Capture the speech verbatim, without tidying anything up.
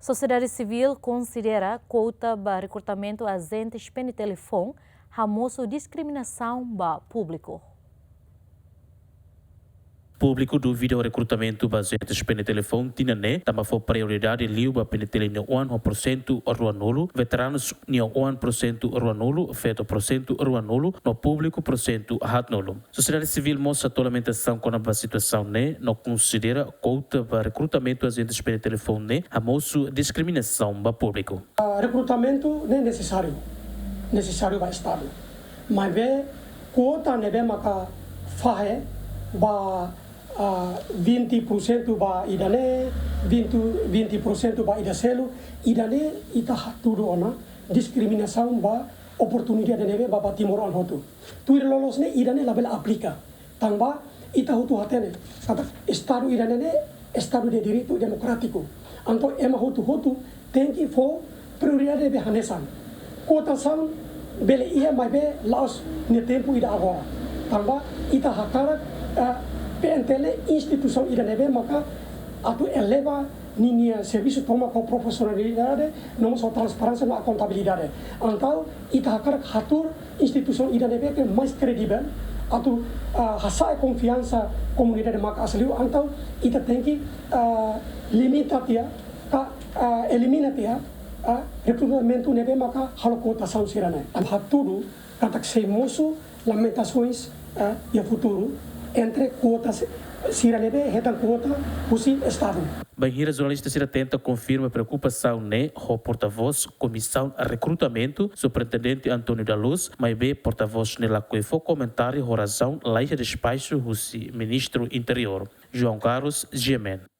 Sosiedade sivíl konsidera kuota ba rekrutamentu ajente PNTL foun hamosu diskriminasaun ba públiku. Públiku duvida rekrutamentu ba ajente PNTL foun tinan ne'e, tanba fó prioridade liu ba PNTL nia oan ho porsentu ruanulu, veteranus nia oan porsentu ruanulu, feto porsentu ruanulu, no públiku porsentu haatnulu. Sosiedade sivíl mós hato'o lamentasaun kona-ba situasaun ne'e, no konsidera kuota ba rekrutamentu ajente PNTL foun ne'e hamosu diskriminasaun ba públiku. Ah, rekrutamentu ne'e nesesáriu, nesesáriu ba Estadu. Maibé kuota ne'ebé maka fahe ba, ah, vinte por cento ba ida-ne'e, vinte, vinte por cento ba ida seluk, ida-ne'e ita hatudu ona diskriminasaun ba oportunidade ne'ebé ba, ba timoroan hotu. Tuir loloos ne'e ida-ne'e labele aplika. Tanba ita hotu hatene katak Estadu ida-ne'e ne'e Estadu de Direitu Demokrátiku. Entaun ema hotu-hotu tenke fó prioridade ne'ebé hanesan. Kuotasaun bele iha maibé la'ós nia tempu ida agora. Tanba ita hakarak, eh, PNTL instituisaun ida ne'ebé maka atu eleva ninia servisu tomak ho profisionalidade, no mós ho transparénsia no akontabilidade. Entaun ita hakarak hatuur instituisaun ida ne'ebé ke mais kredivel, atu, ah, hasa'e konfiansa komunidade maka'as liu, entaun ita tenke, ah, limita tiha, ka, ah, elimina tiha, ah, rekrutamentu ne'ebé maka halo kuotasaun sira-ne'e. Ami hatudu katak sei mosu lamentasaun, ah, iha futuru entre kuota si-, sira ne'ebé hetan kuota husi Estadu. Bainhira jornalista sira tenta konfirma preokupasaun ne'e ho portavós Komisaun Rekrutamentu, Superintendente António da Luz, maibé portavós ne'e lakohi fó komentáriu ho razaun laiha despaxu husi Ministru Interiór, João Carlos Giamen.